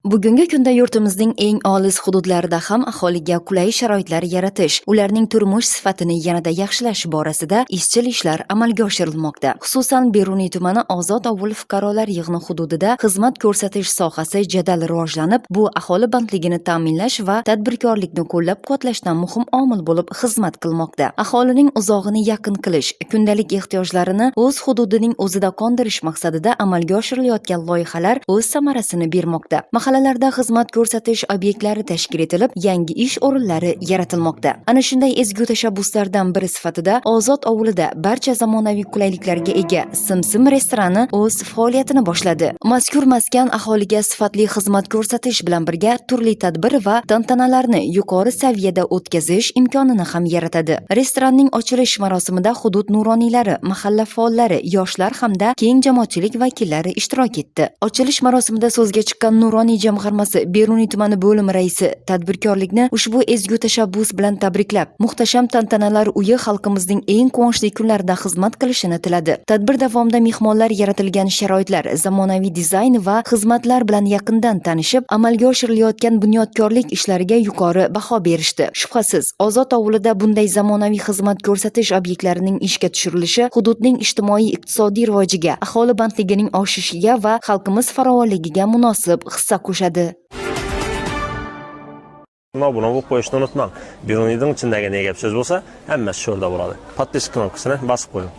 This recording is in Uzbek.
Bugungi kunda yurtimizning eng olis hududlarida ham aholiga qulay sharoitlar yaratish, ularning turmush sifatini yanada yaxshilash borasida izchil ishlar amalga oshirilmoqda. Xususan, Beruniy tumani Ozod ovul fuqarolar yig'ini hududida xizmat ko'rsatish sohasi jadal rivojlanib, bu aholi bandligini ta'minlash va tadbirkorlikni qo'llab-quvvatlashda muhim omil bo'lib xizmat qilmoqda. Aholining uzog'ini yaqin qilish, kundalik ehtiyojlarini o'z hududining o'zida qondirish maqsadida amalga oshirilayotgan loyihalar o'z samarasini bermoqda. Mahallalarda xizmat ko'rsatish obyektlari tashkil etilib, yangi ish o'rinlari yaratilmoqda. Ana shunday ezgu tashabbuslardan biri sifatida Ozod ovulida barcha zamonaviy qulayliklarga ega Simsim restorani o'z faoliyatini boshladi. Mazkur maskan aholiga sifatli xizmat ko'rsatish bilan birga turli tadbir va tantanalarni yuqori saviyada o'tkazish imkonini ham yaratadi. Restoranning ochilish marosimida hudud nuroniylari, mahalla faollari, yoshlar hamda keng jamoatchilik vakillari ishtirok etdi. Ochilish marosimida so'zga chiqqan Nuroniy jamg'armasi Beruniy tumani bo'limi raisi tadbirkorlikni ushbu ezgu tashabbus bilan tabriklab, muhtasham tantanalar uyi xalqimizning eng quvonchli kunlarida xizmat qilishini tiladi. Tadbir davomida mehmonlar yaratilgan sharoitlar, zamonaviy dizayn va xizmatlar bilan yaqindan tanishib, amalga oshirilayotgan bunyodkorlik ishlariga yuqori baho berishdi. Shubhasiz, Ozod ovulida bunday zamonaviy xizmat ko'rsatish obyektlarining ishga tushirilishi hududning ijtimoiy-iqtisodiy rivojiga, aholi bandligining oshishiga va xalqimiz farovonligiga munosib hissa qo'shadi. Obuna bo'lib qo'yishni unutmang. Beruniyning ichidagi ne gap so'z bo'lsa, hammasi shu yerda bo'ladi. Подписка knopkasini bosib qo'ying.